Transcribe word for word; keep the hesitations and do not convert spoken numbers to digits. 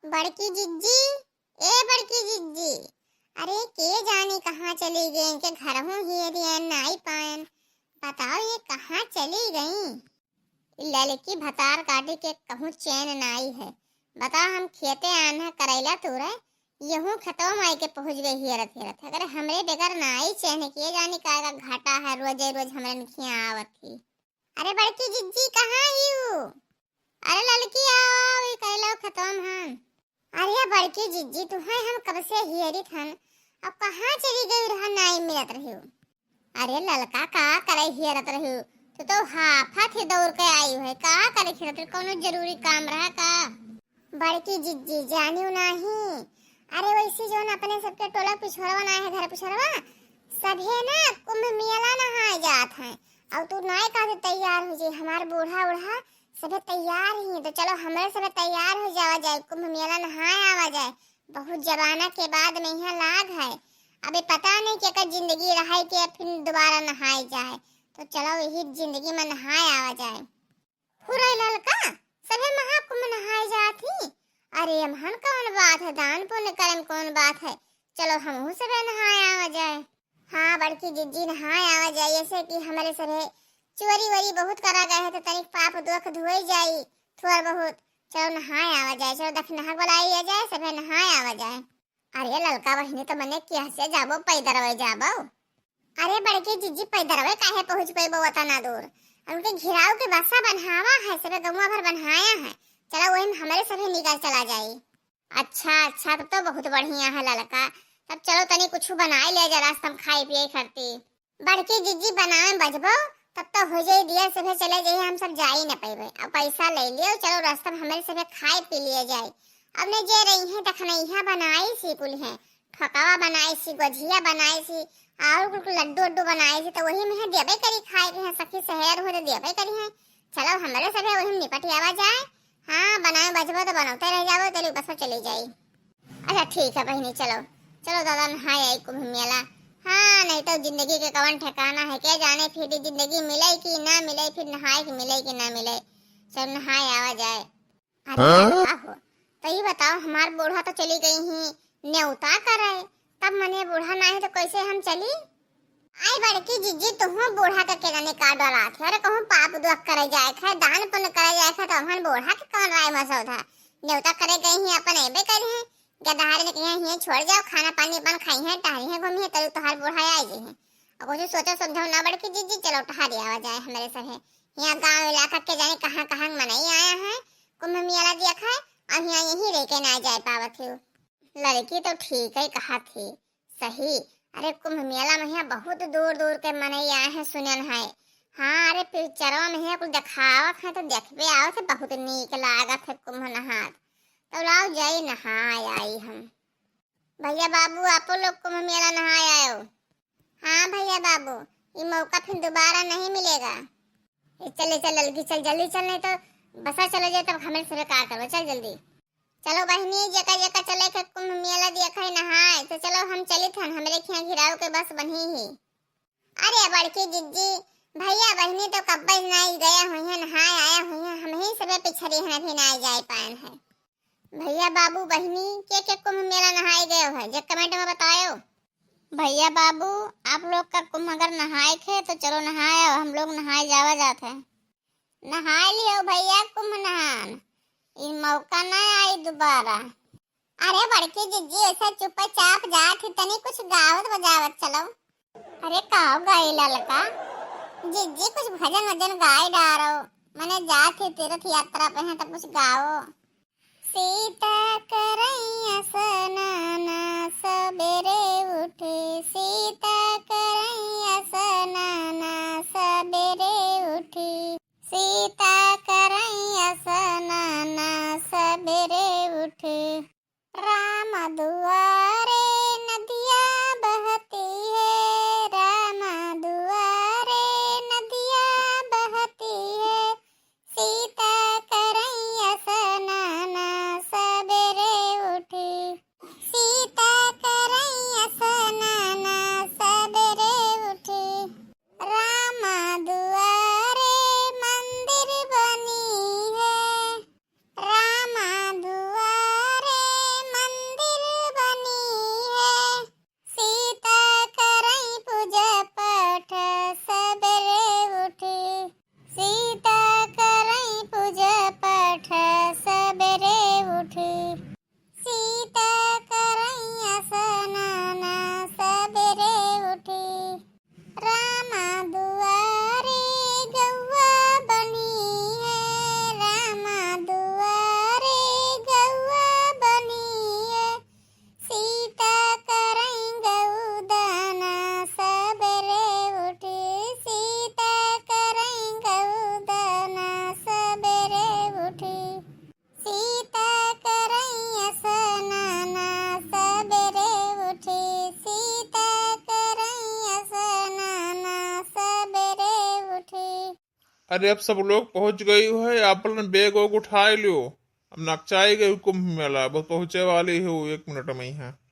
बड़की जिज्जी, ए बड़की जिज्जी, अरे के जानी कहाँ चली गई, इनके घरहूँ हियरियन नाई पायन। बताओ ये कहाँ चली गई? ई ललकी भतार काटी के कहूँ चैन नाई है। बताओ हम खेते आन्हा करैला तूरे, यहूँ खेतवा में आइके पहुँच गई हियरत हियरत। अगर हमरे बगैर नाई चैन के जानी का का घाटा है, रोजे रोज हमरे नखिया आवत ही। अरे बड़की जिज्जी कहाँ ही हू? अरे ललकी आओ, आओ, ई कैलो खतम हन। अरे बड़की जिज्जी, तुहैं हम कब से हियरित हन, अब कहाँ चली गई रहा, नाई मिलत रही हो। अरे ललका का करे हियरत रही हो, तू तो हाफा थी दौड़ के आई है, का करे हियरत रही, कौनो जरूरी काम रहा का? बड़की जिज्जी जानियो नाही, अरे वैसी जौन अपने सबके टोला पिछोरवा ना है, घर पिछोरवा, सभे ना कुंभ मेला नहाए जात हैं, और तू नाई काहे तैयार हो जाई, हमार बूढ़ा उढ़ा सभे तैयार ही, तो चलो हमरे सभे तैयार हो जावा जाए, कुंभ मेला नहाए आवा जाए। बहुत जमाना के बाद में यहाँ लाग है, अबे पता नहीं केकर जिंदगी रहे के फिर दोबारा नहाए जाए, तो चलो यही जिंदगी में नहाए आवा जाए। हुरे ललका, सभे महाकुंभ नहाए जात ही। अरे अमहन कौन बात है, दान पुण्य करे में कौन बात है, चलो हमहू सभे नहाए आवा जाए। हाँ बड़की जिज्जी, नहाए आवा जाए, ऐसे कि हमरे सभे चोरी वोरी बहुत करा गए है, तो तनिक पाप दोख धोए जाई थोड़ बहुत। चलो नहाए आवा जाए, चलो दखिनहा बोलाई लिया जाए, सभे नहाए आवा जाए। अरे ललका बहिनी, तो मने किया से जाबो, पैदरवे जाबो? अरे बड़की जिज्जी, पैदरवे काहे पहुँच पैबो ओतना दूर? उनके घिराव के बसा बन्हावा है, सभे गौवा भर बन्हाया है। चलो वही में हमरे सभे निकल चला जाई। अच्छा अच्छा, तब तो बहुत बढ़िया है ललका। तब चलो तनी कुछ बनाए ले जा, रास्ता में खाए पिए खरती। बड़की जिज्जी बनावे बजबो, तब तो हो जाई दिया, सभे चले जाई, हम सब जाई न पैबे। अब पैसा ले लियो, चलो रास्ता में हमरे सभे खाए पी लिए जाए। अब ने जे रही है तखनैहा बनाई सी कुल है, ठोकावा बनाई सी, गोझिया बनाई सी, और कुल लड्डू उड्डू बनाई सी, तो वही में है देबे करी खाए के है, सखी सहेर हो तो देबे करी है। चलो हमरे सभे वही में निपट आवा जाए। हाँ, बनावे बजबो तो बनौते रह जाबो, तेरी बस में चली जाई। अच्छा ठीक है बहिनी, चलो चलो दादा नहाए आई कुंभ मेला। हाँ, नहीं तो जिंदगी के कवन ठिकाना है, के जाने फिर ई जिंदगी मिले कि ना मिले, फिर नहाए के मिले कि ना मिले। चल नहाए आवा जाए। अरे हाँ? का हो, तो ये बताओ, हमार बूढ़ा तो चली गई ही न्योता करे, तब मने बूढ़ा ना है तो कैसे हम चली? आई बड़की जिज्जी, तुहू बूढ़ा के केना निकाल डरात है? अरे कहूँ पाप दोख करे जाए खाए, दान पुण्य करे जाए खाए, तो हमन बूढ़ा के कौन राय मसौधा? न्योता करे गई ही, अपन अइबे करी है। गदहारे ने कहिए, "हियाँ छोड़ जाओ, खाना पानी अपन खाई है, टहरी है, घूमी है, तलू तोहार बूढ़ा आई जी है।" अब कुछ सोचो समझो ना बड़की जिज्जी, चलो टहरी आवा जाए हमरे सभे। हियाँ गाँव इलाका के जाने कहाँ कहाँ के मनई आया है, कुंभ मेला देख है, और हियाँ यहीं रह के ना जाए पावत हो। लड़की तो ठीक है कहा थी, सही। अरे कुंभ मेला में हियाँ बहुत दूर दूर के मनई आए हैं, सुनन है। हाँ, अरे पिक्चरवा में हियाँ कुछ देखावत है तो देखबे आवत है, बहुत नीक लागत है कुंभ नहात। तो लाओ जाई नहाए आई हम। भैया बाबू, आपो लोग कुंभ मेला नहाए आयो। हाँ भैया बाबू, ये मौका फिर दोबारा नहीं मिलेगा। ए, चल, चल, ललकी चल, जल्दी चल, नहीं तो बसा चले जाए तब हमें सभे का करबो। चल जल्दी। चलो बहिनी, जेका जेका चले के कुंभ मेला देखे नहाए, तो चलो हम चलित हन, हमरे खियाँ घिराव के बस बनी ही। अरे बड़की जिज्जी, भैया बहिनी तो कब्बे नाई गया हुई है, नहाए आया हुई है, हम ही सभे पिछड़ी हन, अभी नाई जाए पाएन है। भैया बाबू बहिनी, के के कुंभ मेला नहाए गयो है, जे comment में बतायो। भैया बाबू, आप लोग का कुंभ अगर नहाए खे तो चलो नहाए आओ, हम लोग नहाए जावा जात है। नहाए लियो भैया कुंभ नहान, ई मौका ना आई दोबारा। अरे बड़की जिज्जी, ऐसा चुपचाप जात ही, तनी कुछ गावत बजावत चलो। अरे का गाई ललका? जिज्जी कुछ भजन वजन गाए डारो, मने जात ही तीर्थ यात्रा पे हैं तो कुछ गाओ। सीता करैया स्नाना सबेरे उठी, सीता करैया स्नाना सबेरे उठी, सीता करैया स्नाना सबेरे उठी। राम दुआरे नदिया बहती है, राम दुआरे नदिया बहती है, सीता करैया स्नाना सबेरे उठी, सीता करैया स्नाना सबेरे उठी। राम दुआरे मंदिर बनी है, राम दुआरे अरे, अब सब लोग पहुँच गई है, अपन बैग वैग उठाए लियो। अब नकचाई गई कुंभ मेला, बस पहुँचे वाली है वो एक मिनट में ही है।